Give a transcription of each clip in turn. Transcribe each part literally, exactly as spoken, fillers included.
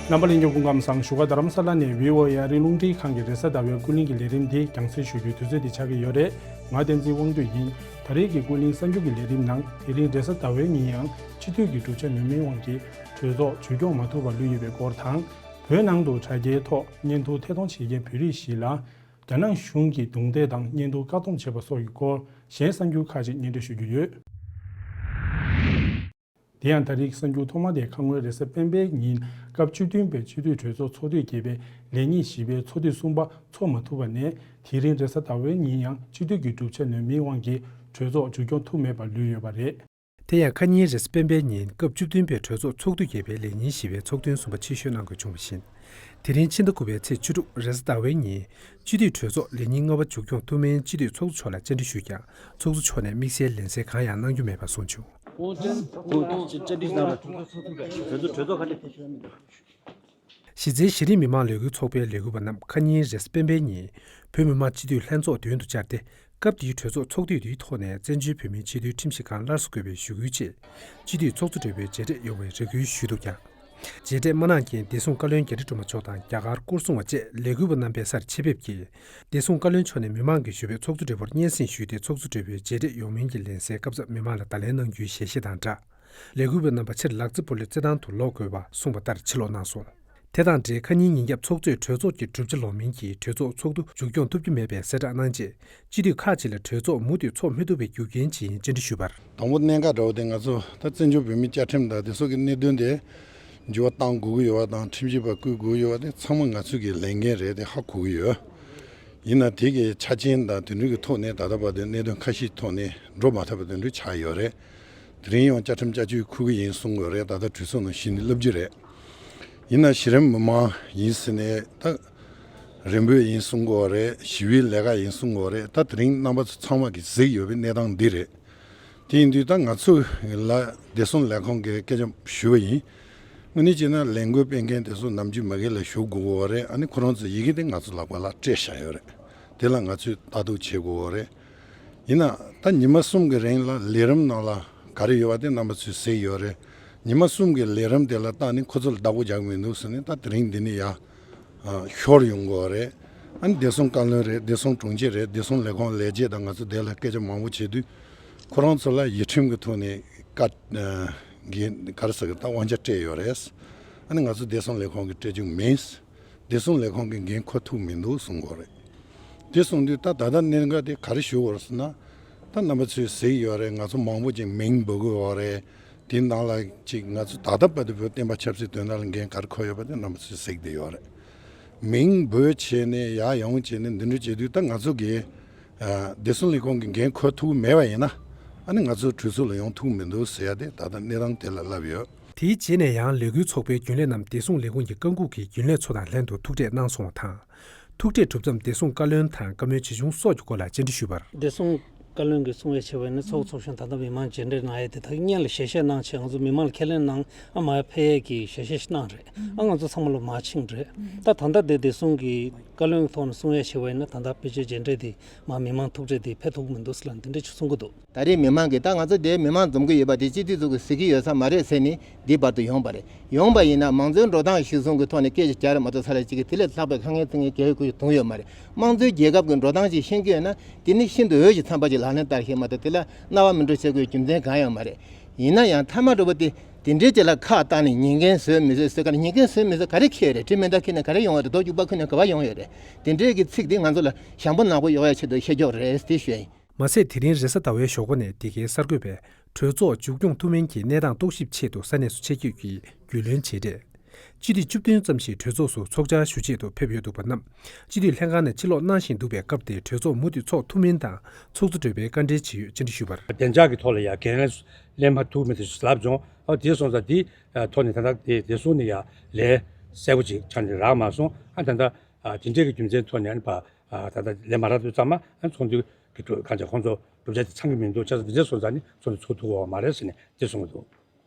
རྣམ་པ་ལྷན་རྒྱས་སྐུ་ཁམས་བཟང་། བཞུགས་སྒར་རྡ་རམ་ས་ལ་ནས་བྷི་ཨོ་ཨེ་ཨ་རིའི་རླུང་འཕྲིན་ཁང་གི་རེས་གཟའ་ཟླ་བའི་ཀུན་གླེང་གི་ལས་རིམ་འདི་རྒྱང་སྲིང་ཞུ་རྒྱུའི་དུས་ཚོད་འདི་ཆགས་ཀྱི་ཡོད་རེད། ང་བསྟན་འཛིན་དབང་འདུས་ཡིན། ད་རེས་ཀྱི་ཀུན་གླེང་གསར་འགྱུར་གྱི་ལས་རིམ་ནང་དེ་རིང་རེས་གཟའ་ཟླ་བའི་ཉིན་ཡང་སྤྱི་འཐུས་ཀྱི་གྲུབ་ཆ་ནུས་མེད་དབང་གིས་གྲོས་ཚོགས་མཇུག་སྐྱོང་མ་ཐུབ་པར་ལུས་ཡོད་པའི་སྐོར་དང་། བོད་ནང་དུ་དྲ་རྒྱའི་ཐོག་བརྙན་ཐུང་ཐད་གཏོང་བྱེད་མཁན་བོད་རིགས་ཤིག་ལ་རྒྱ་ནག་གཞུང་གིས་རྡུང་རྡེག་དང་བརྙན་ཐུང་བཀག་སྡོམ་བྱས་པ་སོགས་ཀྱི་སྐོར། གཞན་གསར་འགྱུར་ཁག་ཅིག་སྙན་སྒྲོན་ཞུ་རྒྱུ་ཡོད། དེ་ཡང་ད་རེས་གསར་འགྱུར་ཐོག་མ་དེ་ཁ་སྔོན་རེས་གཟའ་སྤེན་པའི་ཉིན་སྐབས་བཅུ་བདུན་པའི་སྤྱི་འཐུས་གྲོས་ཚོགས་ཚོགས་དུས་བརྒྱད་པའི་ལས་ཉིན་བཞི་པའི་ཚོགས་དུས་གསུམ་པ་ཚོགས་མ་ཐུབ་པ་ནས་དེ་རིང་རེས་གཟའ་ཟླ་བའི་ཉིན་ཡང་སྤྱི་འཐུས་ཀྱི་གྲུབ་ཆ་ནུས་མེད་དབང་གིས་གྲོས་ཚོགས་མཇུག་སྐྱོང་ཐུབ་མེད་པར་ལུས་ཡོད་པ་རེད། དེ་ཡང་ཁ་ཉིན་རེས་གཟའ་སྤེན་པའི་ཉིན་སྐབས་བཅུ་བདུན་པའི་གྲོས་ཚོགས་ཚོགས་དུས་བརྒྱད་པའི་ལས་ཉིན་བཞི་པའི་ཚོགས་ཐུན་གསུམ་པ་ཕྱིར་བཤོལ་གནང་དགོས་བྱུང་བ་བཞིན། དེ་རིང་ཕྱི་ཟླ་དགུ་པའི་ཚེས་བཅུ་དྲུག་རེས་གཟའ་ཟླ་བའི་ཉིན་སྤྱི་འཐུས་གྲོས་ཚོགས་ལས་ཉིན་ལྔ་པ་མཇུག་སྐྱོང་ཐུབ་མིན་སྤྱི་འཐུས་ཚོགས་གཙོ་མཆོག་ལ་བཅར་འདྲི་ཞུས་ཀྱང་ཚོགས་གཙོ་མཆོག་ནས་དམིགས་བསལ་ལན་གསལ་གང་ཡང་གནང་རྒྱུ་མེད་པ་གསུངས་བྱུང་། གཞི་རྩའི་གཞི་རིམ་མི་མང་ལས་འགུལ་ཚོགས་པའི་ལས་འགུལ་བ་རྣམས་ཁ་ཉིན་རེས་གཟའ་སྤེན་པའི་ཉིན་བོད་མི་མང་སྤྱི་འཐུས་ལྷན་ཚོགས་མདུན་དུ་བཅར་ཏེ། སྐབས་དེའི་གྲོས་ཚོགས་ཚོགས་དུས་འདིའི་ཐོག་ནས་བཙན་བྱོལ་བོད་མིའི་སྤྱི་འཐུས་ཁྲིམས་ཞིབ་ཁང་སླར་གསོ་དགོས་པའི་ཞུ་སྐུལ་ཆེད། སྤྱི་འཐུས་ཚོགས་གཙོ་སྦྲེལ་པོའི་མཇལ་འཕྲད་ཡོང་བའི་རེ་སྐུལ་ཞུས་འདུག་ཀྱང་། མཇལ་འཕྲད་མ་གནང་རྐྱེན་བདེ་སྲུང་བཀའ་བློན་རྒྱ་རི་སྒྲོལ་མ་མཆོག་དང་རྒྱ་གར་སྐོར་སྲུང་བ་བཅས་ལས་འགུལ་བ་རྣམ་པའི་སར་ཆེད་ཕེབས་ཀྱིས། བདེ་སྲུང་བཀའ་བློན་མཆོག་ནས་མི་མང་གིས་ཞུ་བའི་ཚོགས་གཙོ་སྦྲེལ་པོར་སྙན་སེང་ཞུས་ཏེ་ཚོགས་གཙོ་སྦྲེལ་པོའི་མཇལ་འཕྲད་ཡོང་མིན་གྱི་ལན་གསལ་སྐབས་མཚམས་མི་མང་ལ་བརྡ་ལན་གནང་རྒྱུའི་ཞལ་བཞེས་དང་སྦྲགས། ལས་འགུལ་བ་རྣམ་པ་ཕྱིར་ལག་རྩེད་སྤོ་ལོའི་རྩེད་ཐང་དུ་ལོག་དགོས་པ་གསུངས་པ་ལྟར་ཕྱིར་ལོག་གནང་སོང་། དེ་དང་འབྲེལ་ཁ་ཉིན་ཉིན་རྒྱབ་ཚོགས་གཙོས་གྲོས་ཚོགས་ཀྱི་གྲུབ་ཆ་ལོག་མིན་གྱིས་གྲོས་ཚོགས་ཚོགས་འདུ་མཇུག་སྐྱོང་ཐུབ་ཀྱི་མེད་པའི་གསལ་བསྒྲགས་གནང་རྗེས། སྤྱི་འཐུས་ཁག་ཅིག་ལ་གྲོས་ཚོགས་མུ་མཐུད་ཚོགས་མི་ཐུབ་པའི་རྒྱུ་རྐྱེན་ཇི་ཡིན་བཅར་འདྲི་ཞུས་པར། དང་པོ་གནད་འགག་འདྲ་བོ་དེ་ང་ཚོ་ད་བཙན་བྱོལ་བོད་མིའི་བཅའ་ཁྲིམས་དང་དེ་སོགས་ཀྱི་གནད་དོན་དེ་འགྱུར་བ་གཏང་དགོས་ཀྱི་ཡོད་པ་དང་ཁྲིམས་ཞིབ་པ་བསྐོ་དགོས་ཀྱི་ཡོད་པ་དེ་ཚང་མ་ང་ཚོས་ཀྱི་ལས་འགན་རེད་དེ་ཧ་གོ་གི་ཡོད། ཡིན་ན་དེ་གའི་ཆ་རྐྱེན་དང་དེ་འདྲ་གི་ཐོག་ནས་ད་ལྟ་བར་དུ་གནད་དོན་ཁ་ཤས་ཐོག་ནས་འགྲོ་མ་ཐུབ་པ་དེ་འདྲ་ཆགས་ཡོད་རེད། དེ་རིང་ཡང་བཅའ་ཁྲིམས་བསྐྱར་བཅོས་འཁུར་གི་ཡིན་གསུང་གི་ཡོད་རེད། ད་ལྟ་གྲོས་ཚོགས་ནང་གཞི་ནས་སླེབས་རྒྱུ་རེད། ཡིན་ན་གཞི་རིམ་མི་མང་ཡིན་ཟེར་ནས་ད་རེ་འབོད་ཡིན་གསུང་གི་ཡོད་རེད། ཞི་བའི་ལས་ཀ་ཡིན་གསུང་གི་ཡོད་རེད། ད་དེ་རིང་རྣམ་པ་ཚོ་ཚང་མ་གིས་གཟིགས་ཡོད་པའི་གནས་སྟངས་འདི་རེད། དེ་ཡིན་དུས་ད་ང་ཚོ་ལ་བདེ་སྲུང་ལས་ཁུངས་ཀྱིས་སྐད་ཆ་ཞུས་པ་ཡིན། དངོས་གནས་བྱས་ན་ལས་འགུལ་སྤེལ་མཁན་དེ་ཚོ་ནམ་རྒྱུན་མ་གི་ལ་ཞུ་དགོས་ཀྱི་ཡོད་རེད། ཨ་ནི་ཁོ་རང་ཚོ་ཡི་གེ་དེ་ང་ཚོ་ལག་པ་ལ་སྤྲད་བཞག་ཡོད་རེད། དེ་ལ་ང་ཚོས་ལྟ་རྟོག་བྱེད་དགོས་ཀྱི་ཡོད་རེད། ཡིན་ན་ད་ཉི་མ་གསུམ་གྱི་རིང་ལ་ལས་རིམ་ནང་ལ་ག་རེ་ཡོད་པ་དེ་རྣམ་པ་ཚོས་གཟིགས་ཡོད་རེད། ཉི་མ་གསུམ་གྱི་ལས་རིམ་དེ་ལ་བལྟས་ནས་ཁོ་ཚོ་ལ་བདག་པོ་རྒྱག་གི་མི་འདུག་ཟེར་ནས་ད་དེ་རིང་འདི་ནས་ཡར་ཨ་ཤོར་ཡོང་གི་ཡོད་རེད། ཨ་ནི་བདེ་སྲུང་བཀའ་བློན་རེད། བདེ་སྲུང་དྲུང་ཆེ་རེད། བདེ་སྲུང་ལས་ཁུངས་ལས་བྱེད་དང་ང་ཚོ་དེ་ལ་སྐད་ཆ་མང་པོ་བྱེད་དུས་ཁོ་རང་ཚོ་ལ་ཡིག་ཁྲིམས་ཀྱི་ཐོག་ནས་བཀའ་ཨ་གི་ག་རེ་ཟེར་གི་ད་དབང་ཆ་སྤྲད་ཡོད་རེད། ཨ་ནི་ང་ཚོ་བདེ་སྲུང་ལས་ཁུངས་ཀྱིས་སྤྲད་རྒྱུ་མིན། བདེ་སྲུང་ལས་ཁུངས་ཀྱིས་འགན་འཁུར་ཐུབ་མི་འདུག་གསུང་གི་ཡོད་རེད། དེ་གསུང་དུས་ད་ད་ལྟ་གནད་འགག་དེ་ག་རེ་ཞུ་དགོས་རེད་ཟེར་ན། ད་རྣམ་པ་ཚོས་གཟིགས་ཡོད་རེད། ང་ཚོ་མང་པོ་ཅིག་མིང་འབོད་ཀྱི་ཡོད་རེད། དེའི་ནང་ལ་ཅིག་ང་ཚོ་ད་ལྟ་བར་དུ་བོད་བསྟན་པ་ཆབ་སྲིད་དོན་དག་ལ་འགན་ག་རེ་འཁུར་ཡོད་པ་དེ་རྣམ་པ་ཚོས་གཟིགས་བསྡད་ཡོད་རེད། མིང་འབོད་བྱས་ནས་ཡར་ཡོང་བྱས་ནས་འདི་འདྲ་བྱེད་དུས་ད་ང་ཚོ་གིས་ཨ་བདེ་སྲུང་ལས་ཁུངས་ཀྱི་འགན་འཁུར་ཐུབ་ཀྱི་མེད་པ་ཡིན་ན། ཨ་ནི་ང་ཚོ་གྲོས་ཚོགས་ལ་ཡོང་ཐུབ་ཀྱི་མི་འདུག་ཟེར་ཡ་དེ་ད་ལྟ་གནས་སྟངས་དེ་ལ་ལབ་ཡོད། དེའི་རྗེས་ནས་ཡང་ལས་འགུལ་ཚོགས་པའི་རྒྱུན་ལས་རྣམས་བདེ་སྲུང་ལས་ཁུངས་ཀྱི་བཀའ་འགུག་གིས་རྒྱུན་ལས་ཚོ་དང་ལྷན་དུ་ཐུག་འཕྲད་གནང་སོང་བ་དང་། ཐུག་འཕྲད་གྲུབ་མཚམས་བདེ་སྲུང་བཀའ་བློན་དང་བཀའ་མོལ་ཇི་བྱུང་སོགས་ཀྱི་སྐོར་ལ་བཅར་འདྲི་ཞུས་པར། བདེ་སྲུང་བཀའ་བློན་གྱིས་གསུང་ཡ་བྱས་པ་ཡིན་ན་ཚོགས་ཚོགས་ཤིང་ད་ལྟ་མི་མང་མཇལ་འཕྲད་གནང་ཡ་དེ་ད་གིན་སྔོན་ལ་ཞལ་བཞེས་གནང་བྱས་ང་ཚོ་མི་མང་ལ་ཁས་ལེན་གནང་བྱས་ང་ཚོ་མི་མང་ལ་ཕེབས་ཡས་ཀྱི་ཞལ་བཞེས་ཤིག་གནང་རེད། ཨ་ང་ཚོ་ཚང་མ་ལོ་མར་ཕྱིན་རེད། ད་ད་ལྟ་དེ་བདེ་སྲུང་གི་བཀའ་བློན་གྱི་ཐོག་ནས་གསུང་ཡ་བྱས་པ་ཡིན་ན་ད་ལྟ་ཕལ་ཆེར་མཇལ་འཕྲད་དེ་མར་མི་མང་ཐུག་འཕྲད་དེ་ཕེབས་ཐུབ་ཀྱི་མི་འདུག་ཟེར་ལ་འདི་འདྲ་ཅིག་གསུང་གི་འདུག་ད་རེས་མི་མང་གིས་ད་ང་ཚོ་འདིར་མི་མང་འཛོམས་ཀྱི་ཡོད་པ་དེ་སྤྱི་འཐུས་ཚོ་གིས་གཟིགས་ཀྱི་ཡོད་ས་མ་རེད་ཟེར་ནས་འདི་བར་དུ་ཡོང་བ་རེད། ཡོང་བ་ཡིན་ན་མང་གཙོའི་འགྲོ་སྟངས་གཞིར་བཟུང་གི་ཐོག་ནས་སྐད་ཆ་རྒྱག་རེད་མ་གཏོགས་ས་ལ་གཅིག་གིས་དེ་ལས་ལྷག་པའི་དཀའ་ངལ་བརྩི་མཁན་གལ་ཡོད་ཁུལ་གྱི་དུང་ཡོད་མ་རེད། དམངས་གཙོའི་རྒྱལ་ཁབ་ཀྱི་འགྲོ་སྟངས་ཅིག་ཤེས་ཀྱི་ཡོད་ན་དེ་ནི་ཤིན་ཏུ་འོས་ཀྱི་འཚམས་པ་ཅིག་ལག་ལེན་བསྟར་ཤེས་མ་གཏོགས་དེ་ལ་རྣ་བ་མི་འགྲོ་བྱེད་དགོས་རྒྱུ་མཚན་གང་ཡང་མ་རེད། ཡིན་ན་ཡང་མཐའ་མ་འགྲོ་བ་དེ་དེ་འདྲའི་ཅིག་ལ་ཁག་བཏང་ནས་ཉན་མཁན་བཟོས་མི་བཟོད་ཟེར་ག་ལ་ཉན་མཁན་བཟོས་མི་བཟོད་ག་རེ་ཁྱད་ཡོད་རེད། དྲི་མེད་མདའ་ཁྱེར་ནས་ག་རེ་ཡོང་བ་རེད། རྡོ་རྒྱུག་པ་ཁྱེར་ནས་ག་པར་ཡོང་ཡོད་རེད། དེ་འདྲའི་གི་ཚིག་དེ་ང་ཚོ་ལ་བྱམས་པོ་ནག་པོ་གཡོག་ཡ་ཆེད་དུ་བཤད་ཀྱོག་རེད་དེ་ཞུ་ཡ་ཡིན། མ་ཟད་དེ་རིང་རེས་གཟའ་ཟླ་བའི་ཞོགས་པ་ནས་འདི་གའི་གསར་འགོད་པས་གྲོས་ཚོགས་མཇུག་སྐྱོང་ཐུབ་མིན་གྱི་གནས་སྟངས་རྟོག་ཞིབ་ཆེད་དུ་ས་གནས་སུ་ཆེད་བསྐྱོད་ཀྱིས་རྒྱུས་ལོན་བྱས་རྗེས། སྤྱི་འཐུས་བཅུ་བདུན་ཙམ་ཞིག་གྲོས་ཚོགས་སུ་ཚོགས་བཅར་ཞུ་ཆེད་དུ་ཕེབས་ཡོད་འདུག་པ་རྣམས་སྤྱི་འཐུས་ལྷན་ཁང་ནས་ཕྱིར་ལོག་གནང་བཞིན་འདུག་པའི་སྐབས་དེར་གྲོས་ཚོགས་མུ་མཐུད་ཚོགས་ཐུབ་མིན་དང་ཚོགས་གཙོ་སྦྲེལ་པོས་བཀའ་འདྲི་ཇི་ཡོད་བཅར་འདྲི་ཞུས་པར། བདེ་འཇགས་ཀྱི་ཐོག་ལ་ཡང་འགན་ལེན་མ་ཐུབ་མེད་དུ་ལབ་བྱུང་། ཨ་དེ་སོང་ཙང་དེ་ཐོག་ནས་ད་ལྟ་དེ་བདེ་སྲུང་ནས་ཡང་ལན་གསལ་པོ་ཅིག་ཆ་ནས་རག་མ་སོང་། ཨ་ད་ལྟ་ཨ་དེ་འདྲའི་གི་རྒྱུ་མཚན་ཐོག་ནས་ཨ་ནི་ཕ་ཨ་ད་ལྟ་ལན་མ་རག་དུས་ཙམ་མ་ཨ་ཚོགས་འདུ་གི་གྲོས་གང་ཅི་ཁོང་ཚོ་གྲུབ་ཆ་དེ་ཚང་གི་མི་འདུག་བྱས་ཙང་དེ་འདྲ་སོང་ཙང་ནི་ཚོགས་འདུ་ཚོགས་ཐུབ་ཀྱི་མ་རེད་ཟེར་ནས་དེ་གསུངས་འདུག་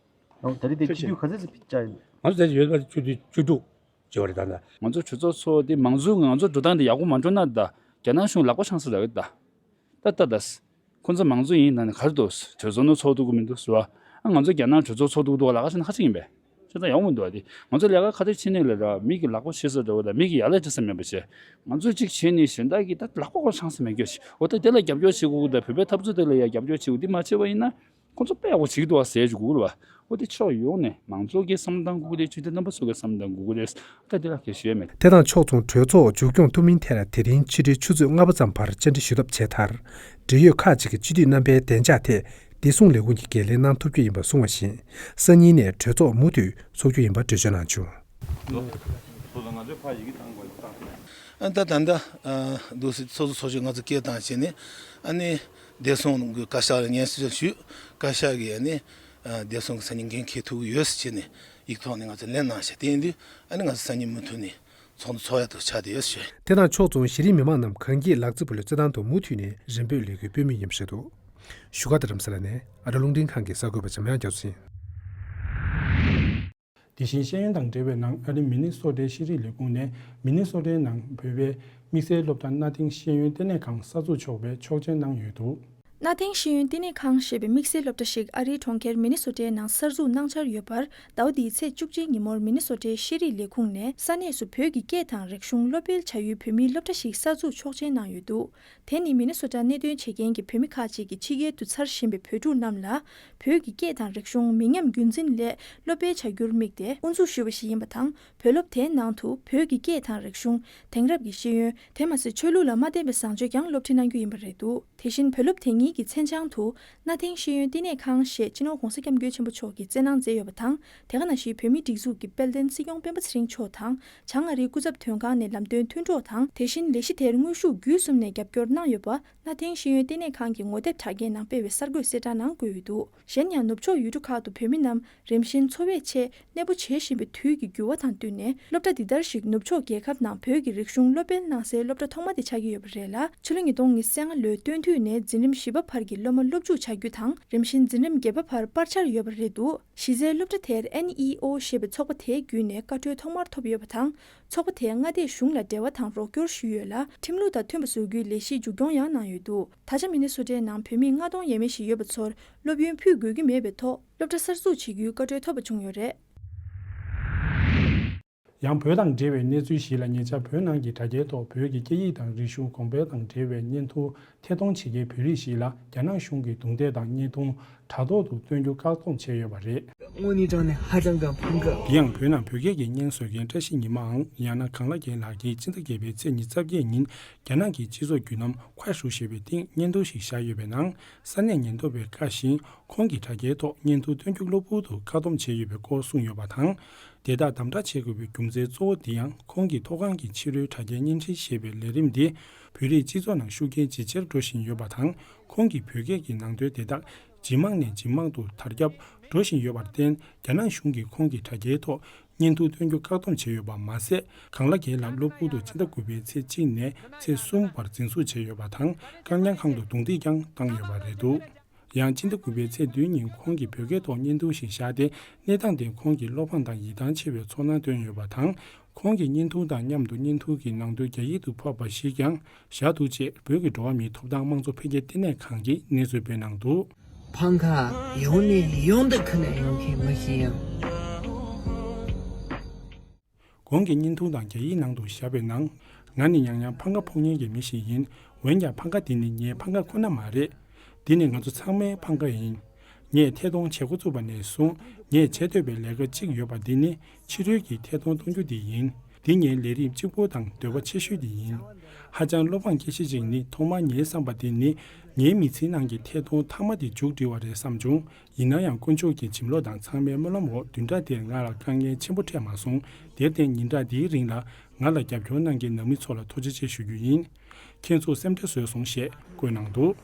ཨོ་ད་རེས་དེ་སྤྱི་འཐུས་ག་ཚོད་ཅིག་བཅར་ཡིན། ང་ཚོ་དེ་ཡོད་པ་བཅུ་དྲུག་བཅུ་དྲུག་ཅིག་ཡོད་རེད་ད་ལྟ། ང་ཚོ་གྲོས་ཚོགས་ཚོགས་དེ་མང་གཙོའི་ང་ཚོ་འགྲོ་སྟངས་དེ་ཡག་པོ་མ་འགྲོ་ན་ད་རྒྱ་ནག་གཞུང་ལག་པ་འཆང་ས་རེད་ད། ད་ད་ད། ཁོ་ཚོ་མང་གཙོ་ཡིན་ན་ནི་ག་རེ་འདུག་གྲོས་ཚོགས་ནང་ཚོགས་ཐུབ་ཀྱི་མི་འདུག་ཟེར་བ། ཨ་ང་ཚོ་རྒྱ་ནག་གྲོས་ཚོགས་ཚོགས་ཐུབ་འདུག་ལ་ཁ་ཤས་ནི་ཁ་ཅིག་ཡིན་པས། བྱས་ཙང་ཡག་པོ་མི་འདུག་བ་དེ། ང་ཚོ་ལས་ཀ་ཁ་ཐོར་ཕྱིན་ནས་ལས་ར་མི་གི་ལག་པ་ཕྱིས་ས་འདྲ་བོ་དང་མི་གི་ཡ་ལས་འདྲ་ས་མེད་པ་བྱས། ང་ཚོ་གཅིག་བྱས་ནས་གཞན་དག་གི་ད་ལག་པ་ཁོ་ཆང་ས་མེད་རྒྱུ་ཞིག་འོ་ད་དེ་ལ་རྒྱབ་སྐྱོར་བྱེད་དགོས་ཀྱི་ད་བོད་པའི་འཐབ་རྩོད་དེ་ལ་ཡ་རྒྱབ་སྐྱོར་བྱེད་དགོས་འདི་མ་བྱས་པ་ཡིན་ན། ཁོང་ཚོ་དཔེ་ཡག་པོ་བྱེད་ཀྱི་འདུག་བ་ཟེར་ཞུ་དགོས་ལ་བ། འོ་དེ་ཕྱོགས་ཡོངས་ནས་མང་ཚོགས་ཀྱི་བསམ་བློ་བཏང་དགོས་ཀྱི་རེད། ཆོས་དད་རྣམ་པ་ཚོ་གི་བསམ་བློ་བཏང་དགོས་ཀྱི་རེད། ད་དེ་ལ་གལ་ཞུ་ཡ་མེད། དེ་དང་ཕྱོགས་མཚུངས་གྲོས་ཚོགས་མཇུག་སྐྱོང་ཐུབ་མིན་ཐད་ལ་དེ་རིང་ཕྱི་དྲོའི་ཆུ་ཚོད་ལྔ་པ་ཙམ་བར་བཅར་འདྲི་ཞུ་ཐབས་བྱས་མཐར། འབྲེལ་ཡོད་ཁག་ཅིག་གིས་སྤྱི་འཐུས་རྣམ་པའི་བདེ་འཇགས་ཐད་བདེ་སྲུང་ལས་ཁུངས་ཀྱིས་འགན་ལེན་གནང་ཐུབ་རྒྱུ་ཡིན་པ་གསུངས་པ་བཞིན། སང་ཉིན་ནས་གྲོས་ཚོགས་མུ་མཐུད་འཚོགས་རྒྱུ་ཡིན་པ་འགྲེལ་བརྗོད་གནང་བྱུང་། ཨ་ད་ད་ལྟ་འདུག་སེ་ཚོགས་གཙོ་ཚོགས་གཙོས་ང་ཚོ་སྐད་བཏང་བྱས་ནས་ཨ་ནི་བདེ་སྲུང་གི་བཀའ་ཤག་ལ་སྙན་སེང་ཞུས། བཀའ་ཤག་གིས་ཨ་ནི་བདེ་སྲུང་གི་སང་ཉིན་འགན་འཁྱེར་ཐུབ་ཀྱི་ཡོད་ཟེར་བྱས་ནས་ཡིག་ཐོག་ནས་ང་ཚོ་ལན་གནང་བྱས། དེ་ཡིན་དུས་ཨ་ནི་ང་ཚོ་སང་ཉིན་མུ་མཐུད་ནས་ཚོགས་འདུ་ཚོགས་ཡ་དུ་ཆགས་བསྡད་ཡོད་ཞུ། དེ་དང་ཕྱོགས་མཚུངས་གཞི་རིམ་མི་མང་རྣམས་གངས་སྐྱིད་ལག་རྩེད་སྤོ་ལོའི་རྩེད་ཐང་དུ་མུ་མཐུད་ནས་རིམ་སྤོས་ལས་འགུལ་སྤེལ་མུས་ཡིན་པ་རེད་འདུག་བཞུགས་སྒར་དང་རྡ་རམ་ས་ལ་ནས་ཨ་རོ་རླུང་འཕྲིན་ཁང་གི་གསར་འགོད་པ་འཇམ་དབྱངས་རྒྱ་མཚོ་ཡིན། དེ་བཞིན་ཤེས་ཡོན་དང་འབྲེལ་བའི་ནང་ཨ་རིའི་མི་ནི་སོ་ཊའི་ཤེས་རིག་ལས་ཁུངས་ནས་མི་ནི་སོ་ཊའི་ནང་བོད་པའི་དམིགས་བསལ་སློབ་གྲྭ་གནའ་དེང་ཤེས་ཡོན་ལྟེ་གནས་ཁང་གསར་འཛུགས་ཆོག་པའི་ཆོག་མཆན་གནང་ཡོད་འདུག། གནའ་དེང་ཤེས་ཡོན་ལྟེ་གནས་ཁང་ཞེས་པའི་དམིགས་བསལ་སློབ་གྲྭ་ཞིག་ཨ་རིའི་གྲོང་ཁྱེར་མི་ནི་སོ་ཊའི་ནང་གསར་འཛུགས་གནང་འཆར་ཡོད་པར། ཟླ་བ་འདིའི་ཚེས་བཅུ་གཅིག་ཉིན་མོར་མི་ནི་སོ་ཊའི་ཤེས་རིག་ལས་ཁུངས་ནས་ས་གནས་སུ་བོད་ཀྱི་སྐད་དང་རིག་གཞུང་སློབ་སྤེལ་བྱ་ཡུལ་བོད་མིའི་སློབ་གྲྭ་ཞིག་གསར་འཛུགས་ཆོག་མཆན་གནང་ཡོད་འདུག། དེ་ནི་མི་ནི་སོ་ཊ་གནད་དོན་བྱེད་མཁན་གྱི་བོད་མི་ཁག་ཅིག་གིས་ཕྱི་རྒྱལ་དུ་འཚར་བཞིན་པའི་བོད་ཕྲུག་རྣམས་ལ་བོད་ཀྱི་སྐད་དང་རིག་གཞུང་མི་ཉམས་རྒྱུན་འཛིན་སླད་སློབ་སྤེལ་བྱ་རྒྱུར་དམིགས་ཏེ་དབུ་འཛུགས་ཞུས་པ་ཞིག་ཡིན་པ་དང་། བོད་སློབ་དེའི་ནང་དུ་བོད་ཀྱི་སྐད་དང་རིག་གཞུང་། དེང་རབས་ཀྱི་ཤེས་ཡོན། དེ་མ་ཟད་ཆོས་ལུགས་ལ་མ་བརྟེན་པའི་བཟང་སྤྱོད་ཀྱང་སློབ་ཁྲིད་གནང་རྒྱུ་ཡིན་པ་རེད་འདུག། དེ་བཞིན་བོད་སློབ་དེ་གཉིས་ཀྱི་མཚན་བྱང་དུ་གནའ་དེང་ཤེས་ཡོན་བསྟི་གནས་ཁང་ཞེས་སྤྱི་ནོར་༸གོང་ས་༸སྐྱབས་མགོན་ཆེན་པོ་མཆོག་གིས་བསྩལ་གནང་མཛད་ཡོད་པ་དང་། དེ་ག་ནང་བཞིན་བོད་མིའི་སྒྲིག་འཛུགས་ཀྱི་དཔལ་ལྡན་སྲིད་སྐྱོང་སྤེན་པ་ཚེ་རིང་མཆོག་དང་། བྱང་ཨ་རིའི་སྐུ་ཚབ་དོན་ཁང་ནས་ལམ་སྟོན་མཐུན་གྲོགས་དང་། དེ་བཞིན་ལས་གཞི་དེར་དངོས་ཤུགས་བརྒྱུད་གསུམ་ནས་རྒྱབ་སྐྱོར་གནང་ཡོད་པ་གནའ་དེང་ཤེས་ཡོན་བསྟི་གནས་ཁང་གི་ངོ་དེབ་དྲ་རྒྱའི་ནང་སྤེལ་བའི་གསར་འགོད་གསལ་བསྒྲགས་ནང་བཀོད་ཡོད་འདུག། གཞན་ཡང་ནུབ་ཕྱོགས་ཡུལ་གྲུ་ཁག་ཏུ་བོད་མི་རྣམས་རིམ་བཞིན་འཚོ་བའི་ཆེད་གནས་སྤོ་བྱེད་བཞིན་པའི་དུས་ཀྱི་འགྱུར་བ་དང་བསྟུན་ནས་སློབ་གྲྭ་འདི་ལྟར་ཞིག་ནུབ་ཕྱོགས་རྒྱལ་ཁབ་ནང་བོད་ཀྱི་རིག་གཞུང་སློབ་སྤེལ་གནང་སའི་སློབ་གྲྭ་ཐོག་མ་དེ་ཆགས་ཀྱི་ཡོད་པ་རེད་ལ། ཕྱི་ལོ་ཉིས་སྟོང་ཉི་ཤུ་རྩ་ལྔ་ལོའི་སྟོན་དུས་ནས་འཛིན་རིམ་བཞི་པ་བར་གྱི་སློབ་མ་སློབ་འཇུག་བྱ་རྒྱུ་དང་། རིམ་བཞིན་འཛིན་རིམ་བརྒྱད་པ་བར་སྤར་འཆར་ཡོད་པ་རེད་འདུག། གཞི་རྩའི་སློབ་གྲྭ་དེར་ཨེན་ཨི་ཨོ་ཞེས་པའི་ཚོགས་པ་དེའི་བརྒྱུད་ནས་བཀའ་འཁྲོལ་ཐོག་མར་ཐོབ་ཡོད་པ་དང་། ཚོགས་པ་དེས་མངའ་སྡེའི་གཞུང་ལ་འབྲེལ་བ་དང་རོགས་སྐྱོར་ཞུས་ཡོད་ལ། ཁྲིམས་ལུགས་དང་མཐུན་པ་བཟོ་རྒྱུའི་ལས་གཞི་མཇུག་སྐྱོང་ཡང་གནང་ཡོད་འདུག། ད་ཆ་མི་ནི་སོ་ཊའི་ནང་བོད་མི་ལྔ་སྟོང་ཡས་མས་ཤིག་ཡོད་པ་ཚོར་སློབ་ཡོན་ཕུལ་དགོས་ཀྱི་མེད་པའི་ཐོག་སློབ་གྲྭ་གསར་འཛུགས་བྱེད་རྒྱུའི་བཀའ་འཁྲོལ་ཐོབ་པ་བྱུང་ཡོད་རེད། ཡང་བོད་དང་འབྲེལ་བའི་གནས་ཚུལ་ཞིག་ལ། ཉེ་ཆར་བོད་ནང་གི་དྲ་རྒྱའི་ཐོག་བོད་ཀྱི་སྐད་ཡིག་དང་རིག་གཞུང་གོང་འཕེལ་དང་འབྲེལ་བའི་བརྙན་ཐུང་ཐད་གཏོང་བྱེད་མཁན་བོད་རིགས་ཤིག་ལ་རྒྱ་ནག་གཞུང་གིས་རྡུང་རྡེག་དང་བརྙན་ཐུང་དྲ་ཐོག་ཏུ་སྟོན་རྒྱུ་བཀག་སྡོམ་བྱས་ཡོད་པ་རེད། དངོས་གནས་དྲང་གནས་ཧ་ཅང་གི་ཕངས་ཀི། དེ་ཡང་བོད་ནང་བོད་སྐད་ཀྱི་བརྙན་བཟོ་མཁན་བཀྲ་ཤིས་ཉི་མའམ་ཡང་ན་གངས་ལྷ་རྒྱལ་ལགས་ཀྱིས་སྤྱི་ཟླ་བརྒྱད་པའི་ཚེས་ཉི་ཤུ་རྩ་བརྒྱད་ཉིན་རྒྱ་ནག་གི་སྤྱི་ཚོགས་བརྒྱུད་ལམ་ཁ་ཧྲུའུ་ཞེས་པའི་སྟེང་བརྙན་ཐུང་ཞིག་བཞག་ཡོད་པའི་ནང་། ས་གནས་ཉེན་རྟོག་པས་བཀག་བཞིན་ཁོང་གི་དྲ་རྒྱའི་ཐོག་བརྙན་ཐུང་སྟོན་རྒྱུ་གློ་བུར་དུ་བཀག་སྡོམ་བྱས་ཡོད་པའི་སྐོར་གསུངས་ཡོད་པ་དང་། དེ་དག་དམ་དྲག་བྱེད་དགོས་པའི་རྒྱུ་མཚན་གཙོ་བོ་འདི་ཡང་ཁོང་གི་ཐོག་ཁང་གི་ཕྱི་རོལ་དྲ་རྒྱའི་བརྙན་འཕྲིན་ཞེས་པའི་ལས་རིམ་འདི་བོད་རིགས་སྤྱི་ཚོགས་ནང་ཤུགས་རྐྱེན་ཇེ་ཆེར་འགྲོ་བཞིན་ཡོད་པ་དང་། ཁོང་གིས་བོད་སྐད་ཀྱི་ནང་དོན་དེ་དག་ཇེ་མང་ནས་ཇེ་མང་དུ་དར་ཁྱབ་འགྲོ་བཞིན་ཡོད་པར་བརྟེན། རྒྱ་ནག་གཞུང་གིས་ཁོང་གི་དྲ་རྒྱའི་ཐོག་བརྙན་ཐུང་སྟོན་རྒྱུ་བཀག་སྡོམ་བྱས་ཡོད་པ་མ་ཟད། གངས་ལྷ་རྒྱལ་ལགས་གློ་བུར་དུ་ཕྱི་ཟླ་དགུ་པའི་ཚེས་གཅིག་ནས་ཚེས་གསུམ་བར་འཛིན་བཟུང་བྱས་ཡོད་པ་དང་། བཀག་ཉར་ཁང་དུ་རྡུང་རྡེག་ཀྱང་བཏང་ཡོད་པ་རེད་འདུག། ཡང་སྤྱི་ཟླ་དགུ་པའི་ཚེས་བདུན་ཉིན་ཁོང་གིས་བོད་སྐད་ཐོག་བརྙན་ཐུང་ཞིག་བཞག་སྟེ། གནས་སྟངས་དེ་ཁོང་གི་བློ་ཕམ་དང་ཡིད་ཐང་ཆད་པའི་ཚོར་སྣང་བཏོན་ཡོད་པ་དང་། ཁོང་གི་བརྙན་ཐུང་དང་མཉམ་དུ་བརྙན་ཐུང་གི་ནང་དོན་རྒྱ་ཡིག་ཏུ་ཕབ་པ་ཞིག་ཀྱང་བཞག་འདུག་ཅེས་བོད་ཀྱི་འགྲོ་བ་མིའི་ཐོབ་ཐང་དམངས་གཙོ་འཕེལ་རྒྱས་ལྟེ་གནས་ཁང་གིས་གནས་ཚུལ་སྤེལ་གནང་འདུག། ཕམ་ཁ་ཡོང་ནས་ཡོང་དུས་ཁ་ནས་ཡོང་མཁན་མི་ཞིག་ཡིན། གོང་གི་བརྙན་ཐུང་དང་རྒྱ་ཡིག་ནང་དུ་བཞག་པའི་ནང་། ང་ནི་ཡང་ཡང་ཕམ་ཁ་ཕོག་མཁན་གྱི་མི་ཞིག་ཡིན། འོན་ཀྱང་ཕམ་ཁ་འདི་ནི་ངའི་ཕམ་ཁ་ཁོ་ན་མ་རེད། འདི་ནི་ང་ཚོ་ཚང་མའི་ཕམ་ཁ་ཡིན། ངས་ཐད་གཏོང་བྱེད་འགོ་བཙུགས་པ་ནས་བཟུང་། ངས་བྱེད་འདོད་པའི་ལས་ཀ་གཅིག་ཡོད་པ་འདི་ནི་ཕྱི་རོལ་གྱི་ཐད་གཏོང་གཏོང་རྒྱུ་འདི་ཡིན། འདི་ངའི་ལས་རིམ་གཅིག་པུ་དང་འདོད་པ་ཆེ་ཤོས་འདི་ཡིན། ཧ་ཅང་བློ་ཕམ་སྐྱེ་གཞི་ཅིག་ནི། ཐོག་མར་ངའི་བསམ་པ་འདི་ནི་ངའི་མི་ཚེའི་ནང་གི་ཐད་གཏོང་མཐའ་མ་འདི་མཇུག་སྒྲིལ་བ་རེད་བསམ་བྱུང་། ཡིན་ན་ཡང་དཀོན་མཆོག་གི་བྱིན་རླབས་དང་ཚང་མའི་སྨོན་ལམ་འོག་བདུན་ཕྲག་འདིར་ང་ལ་དཀའ་ངལ་ཆེན་པོ་འཕྲད་མ་སོང་། དེར་བརྟེན་ཉིན་གྲངས་འདིའི་རིང་ལ་ང་ལ་རྒྱབ་སྐྱོར་གནང་མཁན་ནང་མི་ཚོ་ལ་ཐུགས་རྗེ་ཆེ་ཞུ་རྒྱུ་ཡིན། ཁྱེད་ཚོ་སེམས་ཁྲལ་བཟོས་སོང་ཞེས་བཀོད་གནང་འདུག།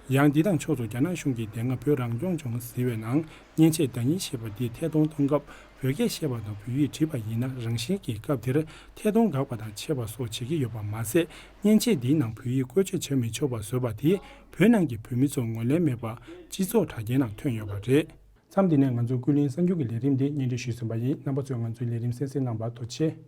ཡང་འདི་དང་ཕྱོགས་སུ་རྒྱ་ནག་གཞུང་གིས་དེ་སྔ་བོད་རང་སྐྱོང་ལྗོངས་ཟེར་བའི་ནང་མཉེན་ཆས་བརྡ་རྙིང་ཞེས་པ་འདི་ཐད་གཏོང་གཏོང་སྐབས་བོད་སྐད་བཤད་པ་དང་བོད་ཡིག་བྲིས་པ་ཡིན་ན་རང་བཞིན་གྱིས་སྐབས་དེར་ཐད་གཏོང་འགག་པ་དང་ཆད་པ་སོགས་བྱེད་ཀྱི་ཡོད་པ་མ་ཟད། མཉེན་ཆས་འདིའི་ནང་བོད་ཡིག་བཀོལ་སྤྱོད་བྱ་མི་ཆོག་པ་བཟོས་པ་དེས་བོད་ནང་གི་བོད་མི་ཚོ་ངོས་ལེན་མེད་པར་སྤྱི་ཚོགས་དྲ་རྒྱའི་ནང་ཐོན་ཡོད་པ་རེད། མཚམས་འདི་ནས་ང་ཚོའི་ཀུན་གླེང་གསར་འགྱུར་གྱི་ལས་རིམ་འདི་སྙན་སྒྲོན་ཞུས་ཟིན་པ་ཡིན། རྣམ་པ་ཚོས་ང་ཚོའི་ལས་རིམ་གསན་གཟིགས་གནང་བར་ཐུགས་རྗེ་ཆེ།